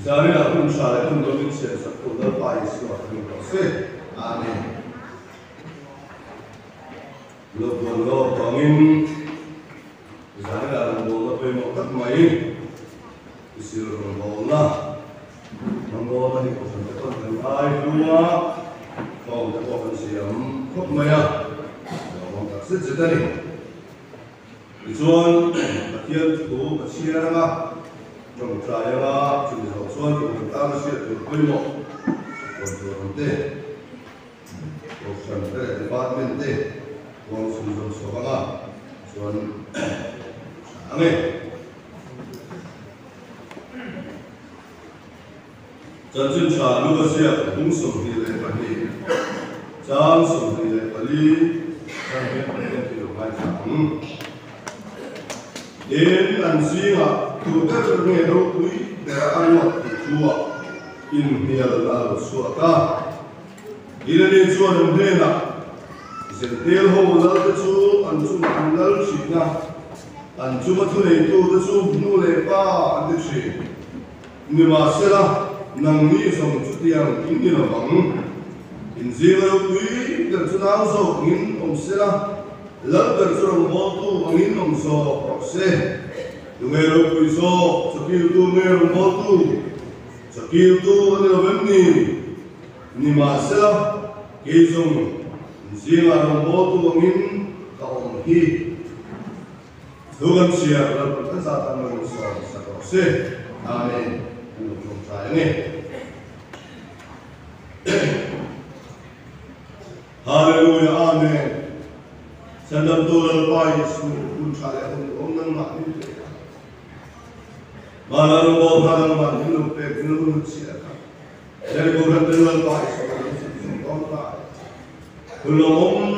Zaninah hun tha leh hun dawmin chhiar sak tur Lalpa Isua ka ni tawh se. Amen. Lo buan lo avangin zaninah rawngbawlna pawimawh tak mai i sil rawngbawlna hmang dawn a ni kohhran te pawn kan ngai hlu a, khawm te pawh kan siam khawp mai a, lawmawm tak zet zet a ni. Tichuan, Pathian thu ka chhiar anga, tawngtai anga chumi zawh chuan kohhran tana hriat tur pawimawh rawn tur ang te, kohhran te leh department te huang chhunzawm chhuak anga chuan tha ang e. Chanchin tha Luka ziak bung 22, chang 24 chang hian Pathian thu lo ngaithla ang. Tin, an zingah tu ber nge ropui bera a ruat tih thu-ah inhnial a lo chhuak a. Irene chuan an hnenah, Zentel ho lalte chu an chungah an lal thin a, an chunga thuneitute chu nu leh pa an ti thin. Nimahsela, nangni zawng chutiang in ni lo vang. Inzinga ropui ber chu nau zawk angin awm sela, lal ber chu rawngbawltu angin awm zawk rawh se. Tunge ropui zawk, chakiltu nge rawngbawltu? Chakiltu a ni lo vem ni? Nimahsela, kei zawng inzinga rawngbawltu angin ka awm hi. Thu kan chhiar Lalpan kan zat ang lo sawm sak rawh se. Amen. Kan lo tawngtai ang e. Hallelujah Amen. Chandamtu Lalpa Isu hun tha leh hun duhawm nangmah min pe a. Vana rawngbawl hna nangmah min lo pek min lo lut chhiah kha. Jericho ram te Lalpa Isu kan lo chhunzawm dawn ta e. Hun lawmawm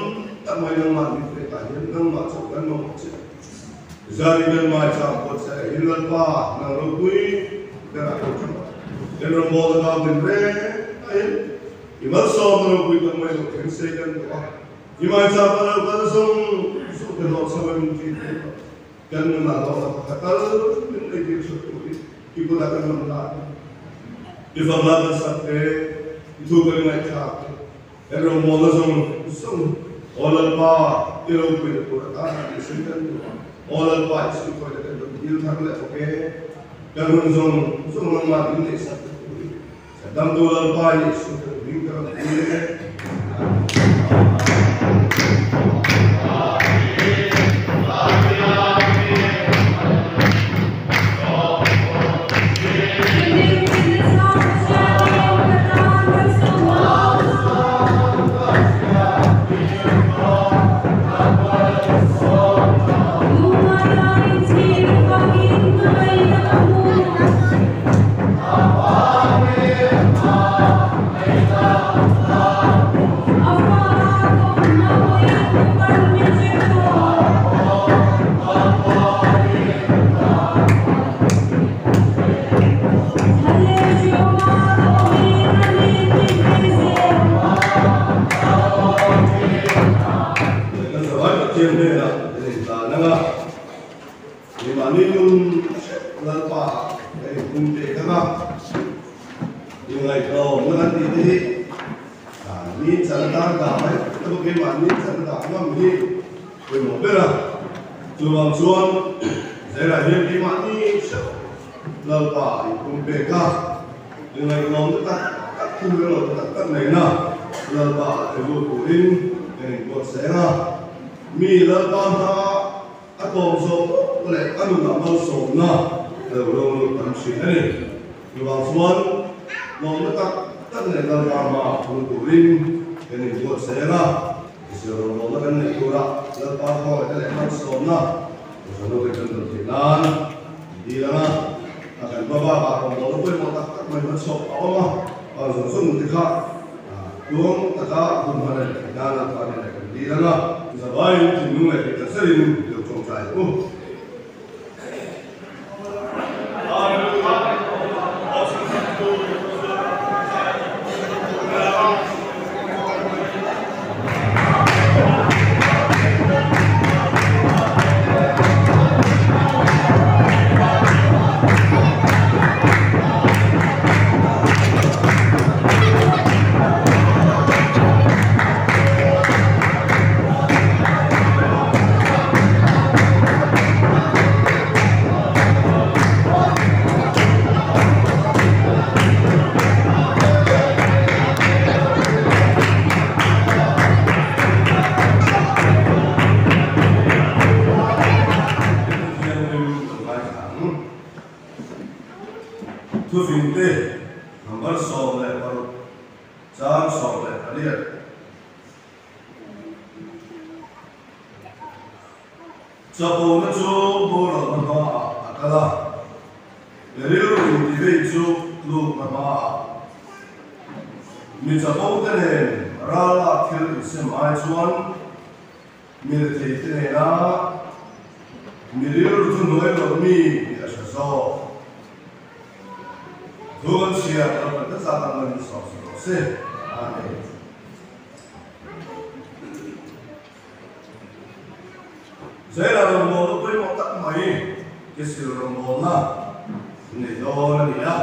tak mai nangmah min pek ah hian nangmah chauh kan mamawh che. Zari kan mai chang pawh che hin Lalpa nang ropui ber ah lo tha a. Kan rawngbawl a kau din reng a hin i malsawmna ropui tak mai lo thleng sei kan duh a. I mai chang pa lo kal zawng zawng te hlawh chho em ti tur a. Kan nunah hlawhna pakhat tal min nei tir hrep turin i bulah kan rawn la a ni. I fangla kan sak te, i thu kan ngaihthlak te, kan rawngbawlna zawng zawng Aw Lalpa, i ropuina tur atana tih sawi kan duh a. Aw Lalpa, i suihkhawina kan rawn dil thar leh bawk e. Kan hun zawng zawng nangmah min neihsak te turin Chhandamtu Lalpa Jesuh kan hming ka rawn pui e. Kan zavai Pathian hnenah kan intlan ang a, keimahni nun Lalpa ah kan inpum pek ang a, inngaihtlawmna kan tih te hi mi chan atan dah mai ta bawk keimahni chan dah ngam hi pawimawh ber a, chuvang chuan zelah hian keimahni hreuh Lalpa ah inpum pek a, inngaihtlawmna tak tak thu rilru tak tak neihna Lalpa ah theilut turin kan inbuatsaih ang a, mi Lalpa hma a tlawm zawk leh a nunah malsawmna a lo lo lut tam thin a ni. Chuvang chuan tlawmna tak tak leh Lalpa hma phur turin kan inbuatsaih ang a, Israel rawngbawlna kan neih tura Lalpa khawngaihna leh malsawmna Kohhran kan dawn theih nan an dil ang a, a kan hma bakah rawngbawlna pawimawh tak tak mai hmachhawp a awm a, pa zawng zawng te kha tluang taka hun hman a ni theih nan Lalpa hnenah kan dil ang a. Zavaiin thinlung leh tih takzerin i lo tawngtai ang u. Thufingte number 16 chang 18. Chapona chu boralna hmaah a kal a, rilru intivei chu tlukna hmaah. Mi chapo te nen ralak thil insem ai chuan mi rethei te nena mi rilru chu hnuai loh mi nih a hre zawk. Thu kan chhiar lo kan ta zat ang in sawm si rawh se. Amen. Zaila rawngbawlna pawimawh tak mai Kesil rawngbawlna nei dawn a ni a.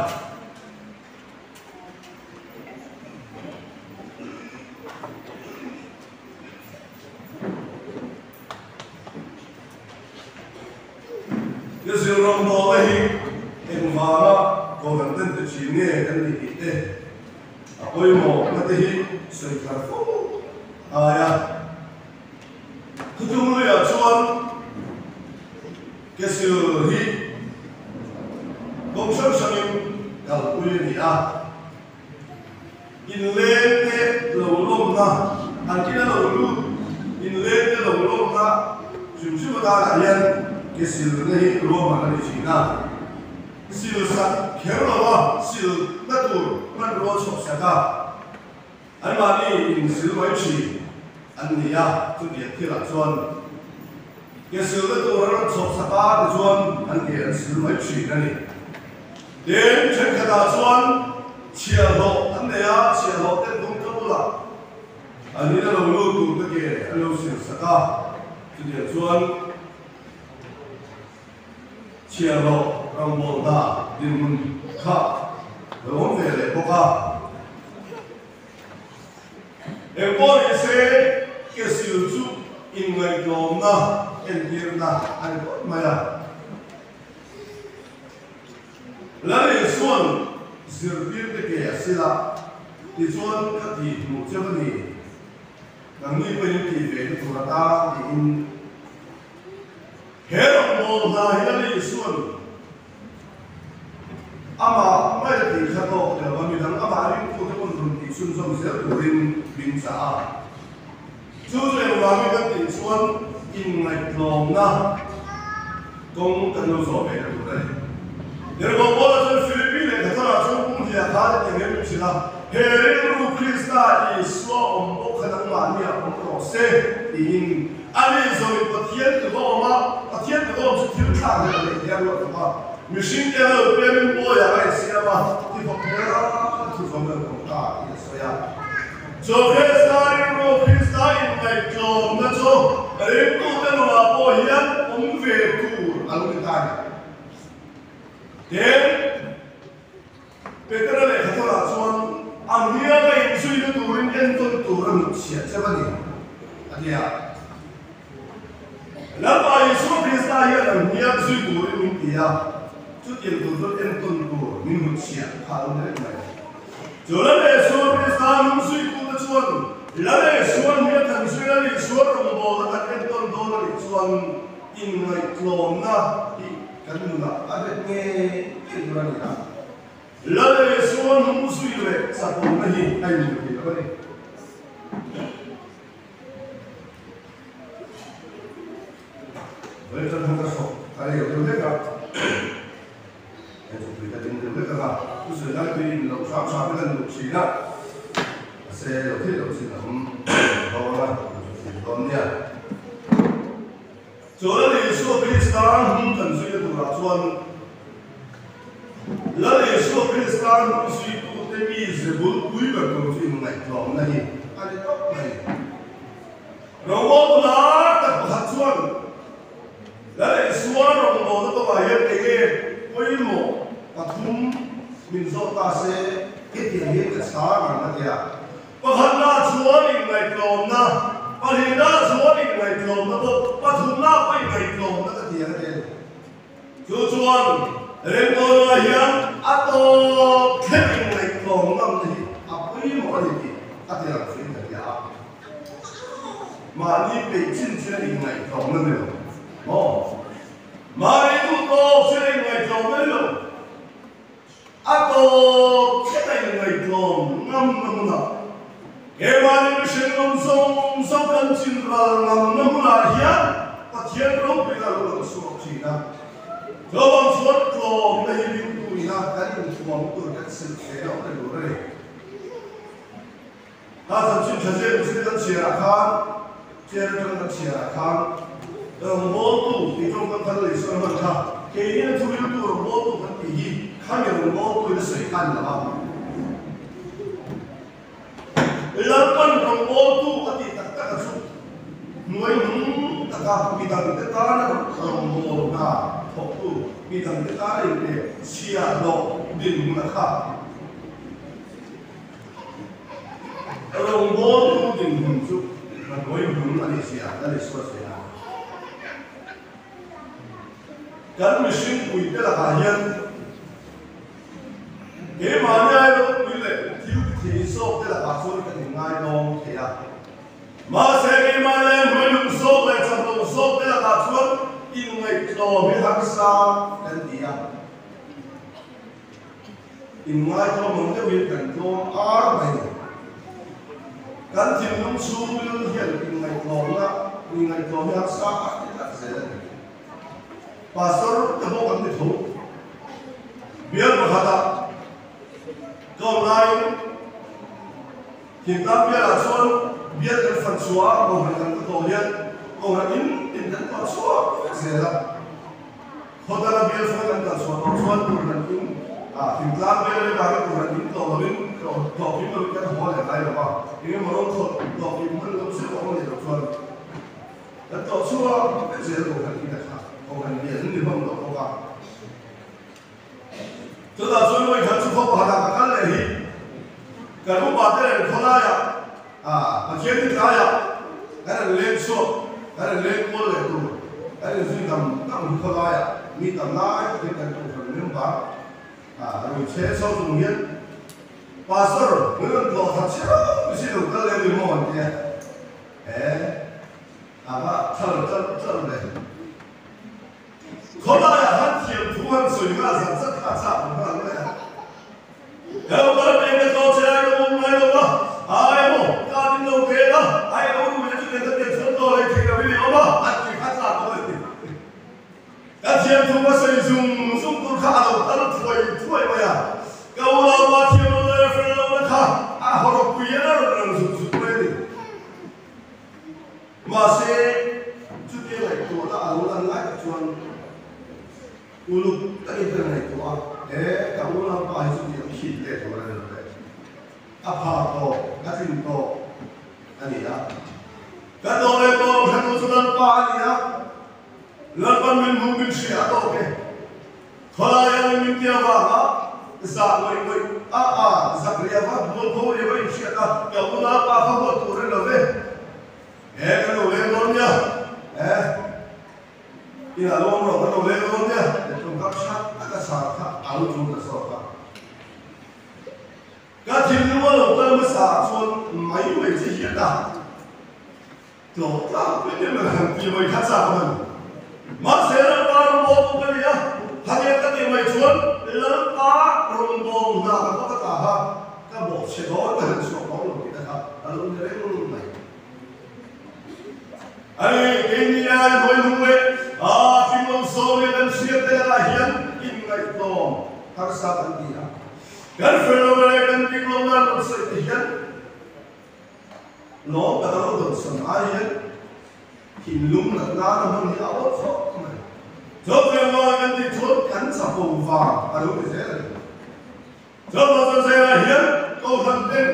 Kesil rawngbawlna hi engvanga Kohhran ten ti thin nge kan nih tih te a pawimawhna te hi sawi thar fo a ngai a. Thutlung luiah chuan Kesil hi kawng hrang hrangin kalpui a ni a, inlengte lo lawmna, an ina lo lut inlengte lo lawmna hrim hrim atanah hian Kesilna hi ruahman a ni thin a. Sil sak kher lo a, silna tur hmanrua chhuah sak a, anmahni insil mai thin an ni a, chutiang thilah chuan ke silna tur an rawn chhuah sak a tichuan an ke an sil mai thin a ni. Tin, thenkhatah chuan chhiahhlawh an nei a, chhiahhlawh ten kawngka bulah an in a lo lut tur te ke an lo sil sak a, chutiang chuan Chhiahhlawh rambawl hna dinhmun kha lo awm ve leh bawk a. Engpawh ni se, kesil chu inngaihtlawmna entirna a ni phawt mai a. Lalin chuan zirtirte ke a sil a, tichuan ka tih hmuh cheu a ni, nangni pawhin tih ve na tur atan tiin. He rawngbâwl hna hi Lal Isua'n amah mai a tih kha tawk tel a, midang amah ringtute pawn rawn tih chhunzawm zel turin min chah a. Chu chu engvangin kan tih chuan inngaihtlawmna kawng kan lo zawh ve na tur a ni. Tirhkoh Paula chuan Philippi lehkha tharah chuan pumhliah khan a ti rem thin a, He rilru Krista Isua awm bawk kha nangmahni ah awm rawh se tiin A ni zawin Pathian ka awm a, Pathian ka awm chu thil thlak leh leh hian ruat awm a, mihring te lo piangin bawiah a insiam a, ti fawk hmel a, thu fam lo awm ta tih a sawi a. Chu Krista rilru, Krista inngaihtlawmna chu ringtute nunah pawh hian awm ve tur a lo ni ta a ni. Tin, Petera lehkha tharah chuan a hnial a inzuina turin entawn tur a hnutchhiah cheu a ni, a ti a. Lalpa Isua Krista hian a hnial zui turin min ti a, chutiang tur chuan entawn tur min hnutchhiah kha a lo ni reng mai. Chu Lal Isua Krista nung zuitute chuan Lal Isua hnial kan zui Lal Isua rawngbawlna kan entawn dawn a nih chuan inngaihtlawmna hi Kan nunah a ret ngei ngei tur a ni a, Lal Isua hnung zui leh chakawmna hi a inhmu thei lo a ni. Vawi tan hmang ka hrawk a rei lo deuh hlek a, hei chu tui ka ding deuh hlek ang a, thusawi lai tui in loh hram hram in a luh thin a, mahse lo theih loh chin a awm dawn a, dawn nia. Chuan Isua Krista hnung kan zuina turah chuan Lal Isua Krista hnung zuitute mize bulpui ber tur chu inngaihtlawmna hi a ni tawp mai. Rawngbawltu lar tak pakhat chuan Lal Isua rawngbawlna kawngah hian enge pawimawh pathum min zawh ta se hetiang hian ka chhang ang a ti a. Pakhatna chuan inngaihtlawmna, pahnihna chuan inngaihtlawmna bawk, pathumna pawh inngaihtlawmna ka ti ang a ti a ni. Chu chuan Remtawna hian a tawp thleng inngaihtlawm ngamna hi a pawimawh a ni tih a ti lang thin ka ti a. Mahni peih chin chin a inngaihtlawmna ni lo maw? Mahni duh tawp chin a inngaihtlawmna ni lo. A tawp. tawp thlenga inngaihtlawm ngamna hmunah, keimahni mihring awm zawng zawng kan chin ral ngamna hmunah hian Pathian ropuina a lo lang chhuak thin a. Chuvang chuan tlawmna hi ringtu ina kan inthuam tur kan silh ve loh reng tur a ni. Kha chanchin tha zep mihring kan chhiarah khan, chair atang kan chhiarah khan rawngbawltu tih tawngkam khan lei sawi hman kha, keini a thuriltu rawngbawltu kan tih hi khami rawngbawltu in a sawi kha a ni lo a. Lalpan rawngbawltu a tih tak tak a chu hnuai nung taka midangte tana rawngbawlna thawktu, midangte tana inpe chhiahhlawh dinhmun a kha. Rawngbawltu dinhmun chu hnathawih hmun a nih zia kan insual thei a. Kan mihring puite lakah hian keimahni ai ropui leh thil ti thei zawkte lakah chuan kan inngaidawm thei a. Mahse keimahni ai hnuaihnung zawk leh chaklo zawkte lakah chuan inngaihtlawm hi harsa kan ti a. Inngaihtlawm ang deuhin kan tlawm ar mai ni. Kan thinlung chhungril hian inngaihtlawmna, inngaihtlawm hi harsa a ti tlat zel a ni. Pastor te pawh kan ni tho. Bial pakhatah tlawm laiin thingtlang bialah chuan bial kan fan chhuah a, kohhran kan ka tawh hian kohhran in tin kan tawh chhuak vek zel a. Khawdanga bial chhunga kan kal chhuah tawh chuan Turhan in ah thingtlang bial leh vangin Turhan in tlawh lovin tlawh kim lovin kan haw leh ngai lo va, eng emaw rawng thawt tlawh kim hman lo zeuh a awm leh loh chuan kan tlawh chhuak vek zel Kohhran in a kha Kohhran lian ni hlawm lo bawk a. Chutah chuan vawikhat chu khaw pakhatah ka kal leh hi kan upa te reng khawlaiah ah Pathian ni tlaiah kan rawn leng chhuak kan rawn leng kual leh tur kan inzui dam dam hi khawlaiah mi tam lai takin kan kohhran member ah rui chhe chho chung hian Pastor min rawn tlawh khat chiau si lo kal leh ni maw an tia he a va thal tlalh tlalh ve. Khawlaiah khan thiam thu han sawi nghal zat zat kha a chak ang nghal mai a. Heo kal peng ka tlawh che ai ka awm ngai lo va, ai emaw ka din lo peng a, ai lo rui le chu nen ka pian chhuan tawh lei thei lo in i awm a, a ti kha chak awm a ni. Ka thiam thu ka sawi zung zung tur kha a lo kal thuai thuai mai a, ka unaupa thiam lo leh fel lo na kha a hawrawpui a rawn lang zut zut mai a ni. Mahse, chutia ngaihtuahna a lo lan lai tak chuan uluk takin ka ngaihtuah a, he ka unaupa hi chuti ang khit leh tur a ni lo le. A pha tawh, a tlin tawh a ni a. Ka tawh leh tawh lo hretu chu Lalpa a ni a, Lalpan min hmu min hria a tawk e. Khawlai a min tia vanga zah ngawih ngawih a a zak riau a, mualpho riau a inhriat a, ka unaupa kha huat tur a ni lo ve. He kan lo leng dawn nia, he inah lo awm rawh kan lo leng dawn nia, he tawngkam hrat taka chhar kha a lo tul ta zawk a. Ka thinlung a lo kal hmasa ah chuan mai mai che hian a tlawh tlak pui em em han ti mai kha chak a ni. Mahse Lalpa rawngbâwl pawh ka ni a, haniang ka tih mai chuan Lalpa rawngbâwl hna ka thawk a tla kha ka bawhchhe dawn ka han chhuak dawn lo tih te kha a lo ni reng mai. Hei keini ai hawi hnung leh a tling lo zawng leh kan hriat te lakah hian inngaihtlawm harsa kan ti a, kan fel lo leh kan dik lo nan rawn sawi te hian lawm tak a lo dawnsawn ai hian thinlung nat nana hmun hi a awm khawp mai. Chawhmeh vang kan tih chuan kan chapo vang a lo ti zel a ni. Chawhmeh chuan zaiah hian Kohhran ten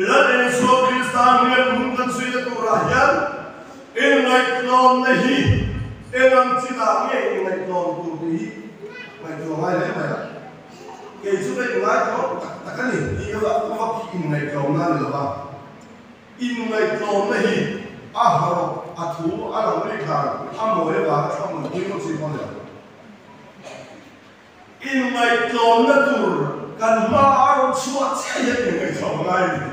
Lal Isua Krista hriat hmun kan suihna turah hian inngaihtlawmna hi eng ang chinah nge inngaihtlawm tur tih hi ngaihtuah ngai hle mai a. Kei chu ka inngaihtlawm tak tak a ni tih erawh ka vak hi inngaihtlawmna a ni lo va. Inngaihtlawmna hi a harawh, a thu, a lang rik dan, a mawi avanga thlang man pui ngawt chi pawh a ni lo. Inngaihtlawmna tur kan hma a rawn chhuah chiah hian inngaihtlawm a ngai a ni.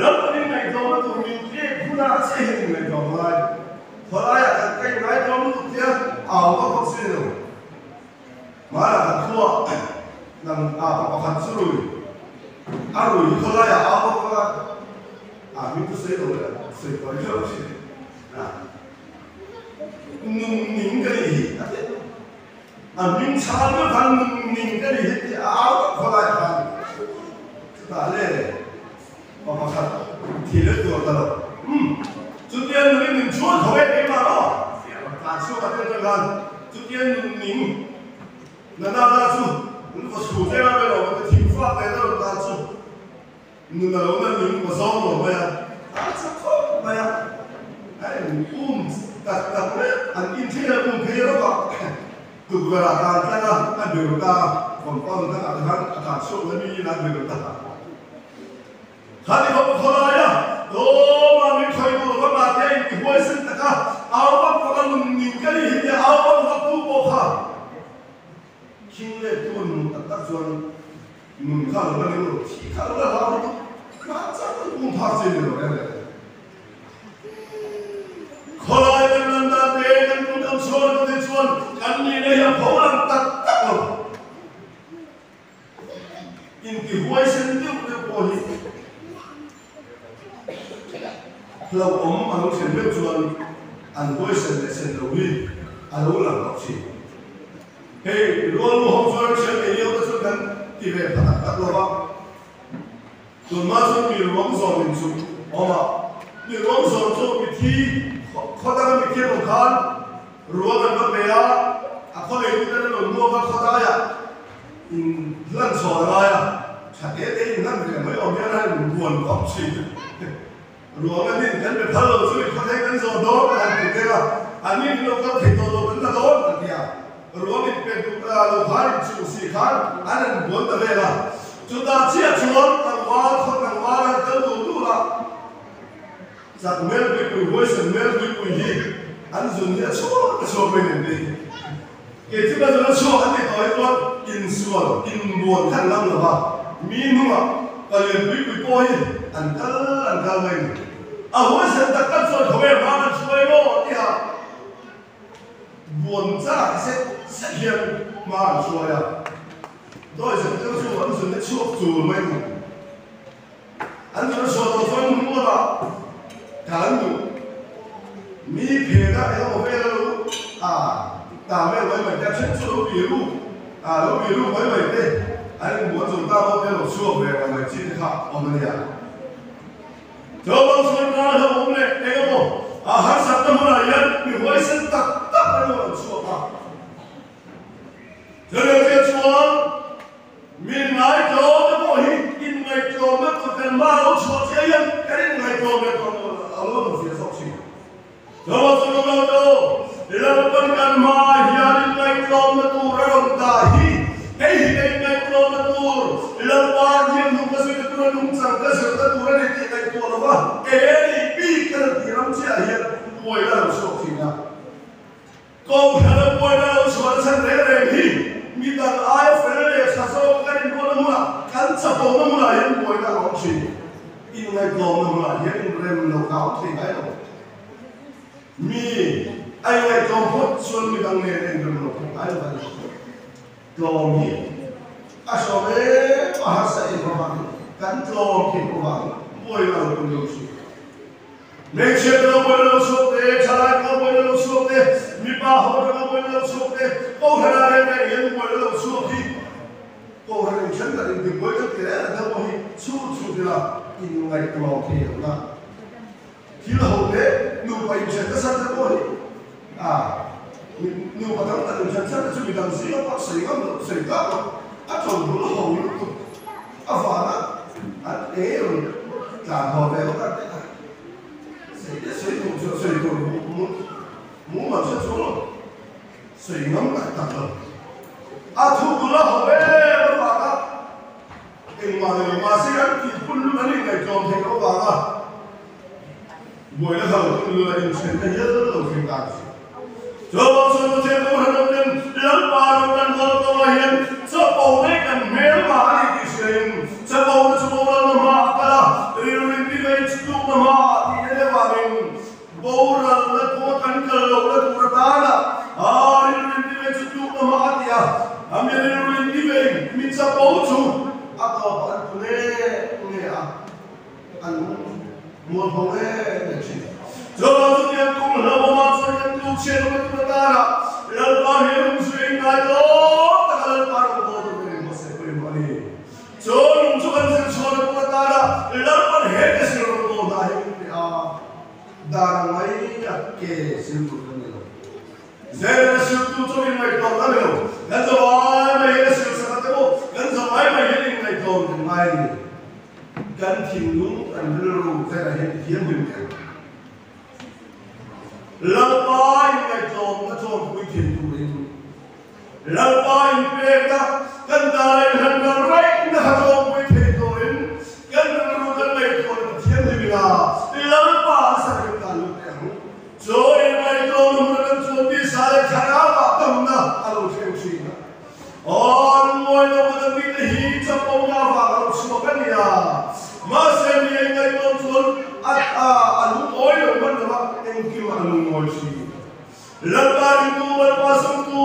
Lalpan inngaihtlawmna tur min pek hunah chiah hian inngaihtlawm a ngai. Khawlaiah kan ka inngaihtlawm lutuk tia au vak vak chu ni lo. Hmanah kan khuaa nang. a pa pakhat chu rui a rui khawlai ah au vak vak a, a hming chu sawi lo leh sawi kual viau thin a, nung ning ka nih hi a ti a, a hming chhal meuh khan nung ning ka nih hi tih a au vak khawlai ah khan chutah le pa pakhat thil a tuar ta lo. Umm chutia nungin min chhuan tho e keimah maw? Tlan chhuak a tel khan chutia nung ning Na nana chu an va chhu vel a vel awm te thing fak leh na rawn tan chu nun a lo na ning va zawng lo mai a, a chak khawp mai a, a in um tak tak mai an in thil a um phei rawk a, tukverh ah tan tlang a, a biru ta a, compound dangah te khan a tlan chhuak la mi in a biru ta a. Khati khawp khawlai a, Tawma min khawi duh lova mahte a inti huaisen tak a, au vak vak a nun ning ka nih hi tia au vak vak tu pawh kha khing leh tu nun tak tak chuan nun kha lo la ning lo, thi kha lo la hlau lutuk, mah chak an pum phak chin ni lo reng reng. Khawlai kan lan dan te kan tum kan chhuak lo te chuan kan nihna hi a pho lang tak tak lo. Intihuaisen deuh deuh pawh hi hlauhawm a lo thlen meuh chuan an huaisen leh sen lo hi a lo lang tawh thin. Hei rualmu ho chuan thiam ei lio te chuan kan ti ve pha tak tak lo va, tunhma chuan mi ruang zawm in chu awm a, mi ruang zawm chu mithi khaw danga mithi an awm khan Ruang an va pe a, a khaw neitute an lo hmuak a, khawdaiah in hlan chhawn a ngai a, tha te te in hlan ve mai awm hian a han inbuan khawp thin. Ruang an in kan pe phal lo chu i khawthei kan zawh dawn a han ti tel a, an in lo kal thei tawh lo kan la dawn a ti a, ruang in pe duh lo khan in chuh si khan an han buan ta vel a, chutah chiah chuan tlangval khaw tlangval an kal dul dul a. Chak hmel puipui, huaisen hmel puipui hi an zun hi a chhuak a chhuak mai nen tih. Kei chu ka zun a chhuak an ti tawh hi chuan insual, inbuan kha an lam lo va, mi hnungah palian puipui pawh hi an kal an kal mai ni. A huaisen tak tak chuan khaw em hang an hruai maw tihah buan chak zet zet hian hma an hruai a, dawihzep deuh chu an zun a chhuak chul mai ni. An zun sual tawh chuan hmual ah tlan duh. Mi phen ah eng emaw vel a lo a ta vel mai mai te, a then chu lo biru a lo biru mai mai te, an inbuan zo ta maw te lo chhuak ve mai mai chi te kha awm a nia. Chuvang chuan kar hlauhawm leh eng emaw a harsatna hmunah hian mi huaisen tak tak an lo rawn chhuak a. Chutiang chuan Min ngaihtlawm te pawh hi inngaihtlawmna tur kan hma lo chhuah chiah hian kan inngaihtlawm leh tawh lo a lo lang zia zawk thin. Chawlh chu lo lo tawh, Lalpan kan hmaah hian inngaihtlawmna tur a rawn dah hi, hei hi ka inngaihtlawmna tur, Lalpa hian hnung ka zuina tura nungchang ka zirna tur a ni tih ngaihtuah lo va, e ni bik ka la tih ram chiah hian buaina a lo chhuak thin a. Kohhran a buaina lo chhuah na chhan reng reng hi mi dang aia fel leh tha zawk kan inruahna hmunah, kan chapona hmunah hian buaina a awm thin. Inngaihtlawmna hmunah hian inrem lo kha a awm thei ngai lo. Mi a inngaihtlawm phawt chuan mi dang nen a inrem lo thei ngai lo a ni. Tlawm hi a hrawm em a harsa em avangin kan tlawm thei pawh avangin buaina a lo tum lo thin. Hmeichhia te lo buaina lo chhuak te, thalai te lo buaina lo chhuak te, mipa ho te lo buaina lo chhuak te, Kohhran ah reng reng hian buaina lo chhuak hi Kohhran in thenkhat in tibuai kan ti reng reng deuh pawh hi chhut chhut ila inngaihtuah thei lo na. Thil ho te nupa inthen nasa te pawh hi a nupa tam tak inthen chan te chu midang zinga pawh sawi ngam loh sawi tak loh a tawlhul ho lutuk avanga an ei rawn tlan haw ve ngawt a teh a, sawi te sawi duh chu sawi tur mumal hre chuang lo, sawi ngam tak tak lo. A thukul a haw em avanga engmah ni lo mahse an tihpun lun an inngaihtlawm theih loh avanga buaina hlo pun lun a inthen ta hial lo thleng ta a ni. Chuvang chuan Pathian Kohhran ram ten Lalpa ram kan hawl kawngah hian chapo leh kan hmelma a ni tih hriain chapona chu boralna hmaah a kal a, rilru intivei tlukna hmaah tih te deuh vangin boralna kawnga kan kal lohna tur atana rilru intivei chu tlukna hma a ti a, a mi rilru intivei mi chapo chu. Zel a siltu chu inngaihtlawm a ni lo. Kan zavai mai hian a sil sak a te maw? Kan zavai mai hian inngaihtlawm kan ngai a ni. Kan thinlung, kan rilru Zela hian ti thiam hlim teh ang. Lalpa inngaihtlawmna chawnpui thei turin Lalpa inpekna kan tana inhan kal raihna kha chawnpui thei turin kan rilru kan ngaihtuahna ti thiam hlim ila Lalpa a sakin tan lut teh ang. Chaw inngaihtlawmna hmuna kan chuan tisa leh thlarauah damna a lo thleng thin a. Aw, lungngawi lo ka dam bik te hi chapo na avang a lo chhuak a nia. Mahse mi a inngaihtlawm chuan a a lungawi lo hman lo a, engkim a lungngawi thin. Lalpa ringtu, Lalpa sawmtu,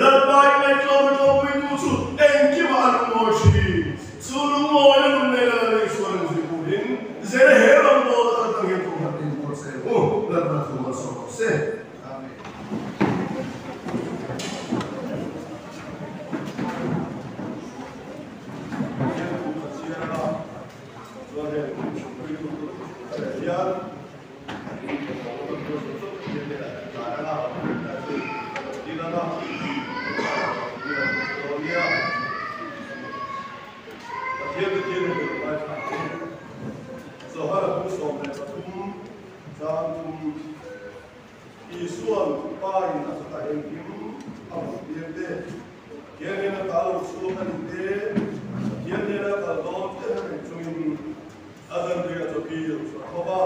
Lalpa inngaihtlawm a tlawmpuitu chu engkim a lungngawi thin. Chu lungawina nun nei la lal Isua ring zui turin zel he rawngbawl a kal tang hian kum khat in pawh che u Lalpa thu malsawm rawh se. Amen. Pathian thu ka chhiar a, chuan heng hruaitu ka leh hian Isuan Pa in a chutah engkim a hmuh tir te, Pathian hnena kal lo chhuak a ni te, Pathian hnena kal dawn te hre reng chungin A zanriah chawkil chu a thawk a,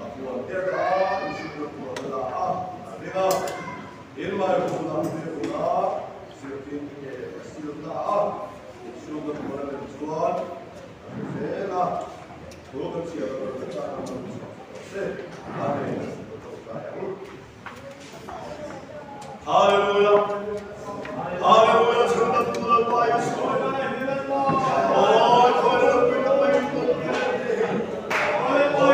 a huan te a dah a, inhrilhna puan a la a, a ring a. Tin, Maipawn a hmeh huna zirtir te ke a sil ta a, inhrilhna puan a lem chuan a hre zel a, thu kan chhiar a rawn vek a, an rawn chhuak tawh se. Amen. Ka tawngtai ang. Hallelujah! Hallelujah! Chhandamtu Lalpa Isua. Aw, khawi la pui tak mai in tawp te hi. Aw,